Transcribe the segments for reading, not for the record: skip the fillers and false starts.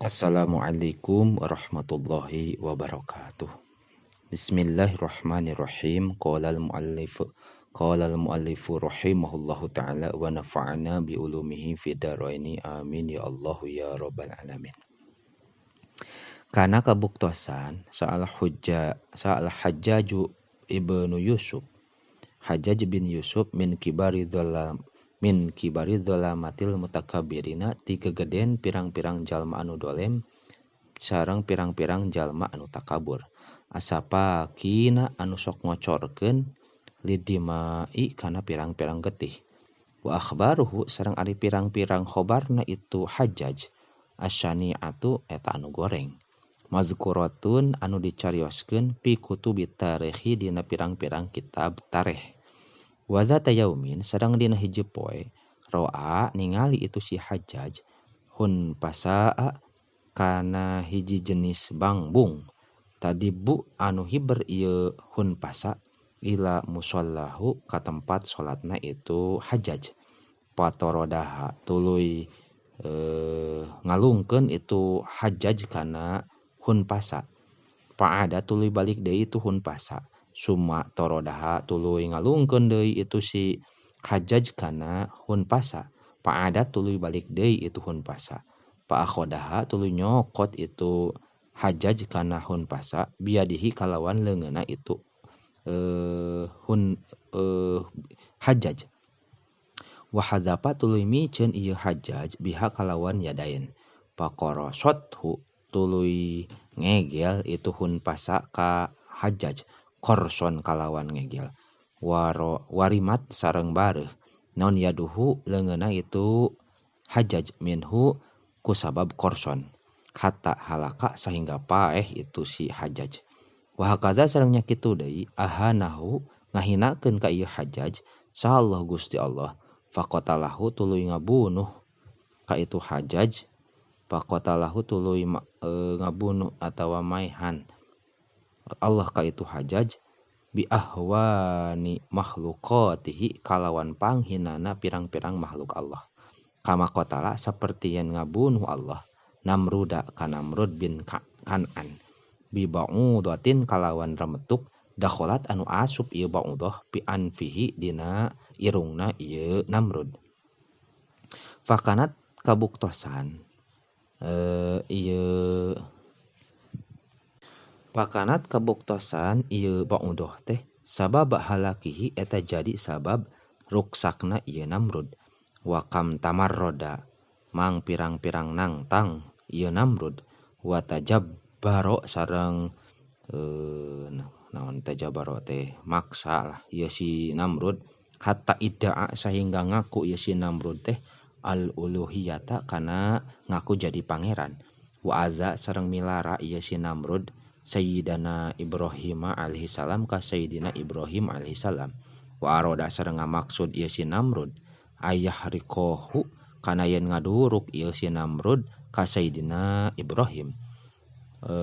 Assalamualaikum warahmatullahi wabarakatuh. Bismillahirrahmanirrahim. Qala al-muallifu rahimahullahu ta'ala wa nafa'ana bi ulumihi fid dharaini, amin ya Allah ya rabbal alamin. Kana kabuktosan sa'al Hajjaju ibnu Yusuf, Hajjaj bin Yusuf, min kibari dzalamatil mutakabbirina, ti kegeden pirang-pirang jalma anu dolem sareng pirang-pirang jalma anu takabur, asapakina anu sok ngocorkeun lidimai kana pirang-pirang getih, wa akhbaruhu sareng ari pirang-pirang khobarna itu Hajjaj, asyani'atu eta anu goreng, mazkuratun anu dicarioskeun, fi kutubi tarikhi dina pirang-pirang kitab tarikh. Wa dzata yaumin sareng dina hiji poe, ro'a ningali itu si Hajjaj hun pasaa kana hiji jenis bangbung, tadibu anu hiber ieu hun pasa, ila musallahu ka tempat salatna itu Hajjaj, patorodaha tuluy ngalungkeun itu Hajjaj kana hun pasa, fa'ada tuluy balik deui itu hun pasa, summa torodaha tuluy ngalungkeun deui itu si Hajjaj kana hun pasa, fa'ada tuluy balik deui itu hun pasa, fa akhodaha tuluy nyokot itu Hajjaj kana hun pasa, biadihi kalawan leungeunna itu hun Hajjaj, wa hadzafa tuluy miceun ieu Hajjaj biha kalawan yadain, faqarasathu tuluy ngegel itu hun pasa ka Hajjaj korson kalawan ngegel, waro warimat sareng bareuh naon yaduhu leungeunna itu Hajjaj minhu kusabab korson, hatta halaka sehingga paeh itu si Hajjaj. Wa hakaza sareng nya kitu deui ahanahu ngahinakeun ka ieu Hajjaj saha Allah Gusti Allah, faqatalahu tuluy ngabunuh ka itu Hajjaj, faqatalahu tuluy ngabunuh atawa maehan Allah ka itu Hajjaj bi ahwani makhluqatihi kalawan panghinana pirang-pirang makhluk Allah, kama qatala saperti yen ngabunuh Allah Namruda ka Namrud bin Kan'an bi ba'udatin kalawan remetuk, dakholat anu asup ieu ba'udah bi anfihi dina irungna ieu Namrud. Fakanat kabuktosan ieu Pakanat kabuktosan ieu ba'udah teh sabab halakihi eta jadi sabab ruksakna ieu Namrud. Wa kam tamarroda mang pirang-pirang nangtang ieu Namrud, wa tajabbaro sareng naon tajabbaro teh maksa lah ieu si Namrud, hatta idda'a sehingga ngaku ieu si Namrud teh al uluhiyata kana ngaku jadi pangeran, wa aza sareng milara ieu si Namrud Sayyidana Ibrahim alaihi salam ka Sayyidina Ibrahim alaihi salam, wa aroda sareng ngamaksud ieu si Namrud ayah rikohu kana yen ngaduruk ieu si Namrud ka Sayyidina Ibrahim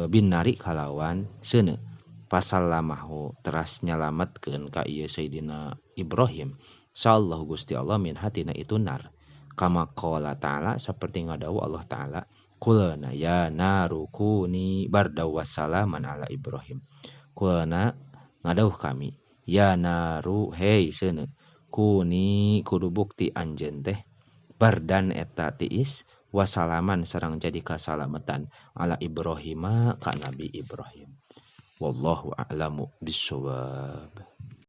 binari kalawan seuneu, pasallamahu teras nyalametkeun ka ieu Sayyidina Ibrahim sallallahu Gusti Allah min hatina itu nar, kama qala ta'ala seperti ngadawu Allah ta'ala, kulna ya naru kuni barda wassalaman ala Ibrahim. Kulna ngadauh kami, ya naru hei seuneu, kuni kudu bukti anjeun teh bardan eta tiis, wassalaman sareng jadi kasalamatan, ala Ibrahima ka Nabi Ibrahim. Wallahu a'lamu bissawab.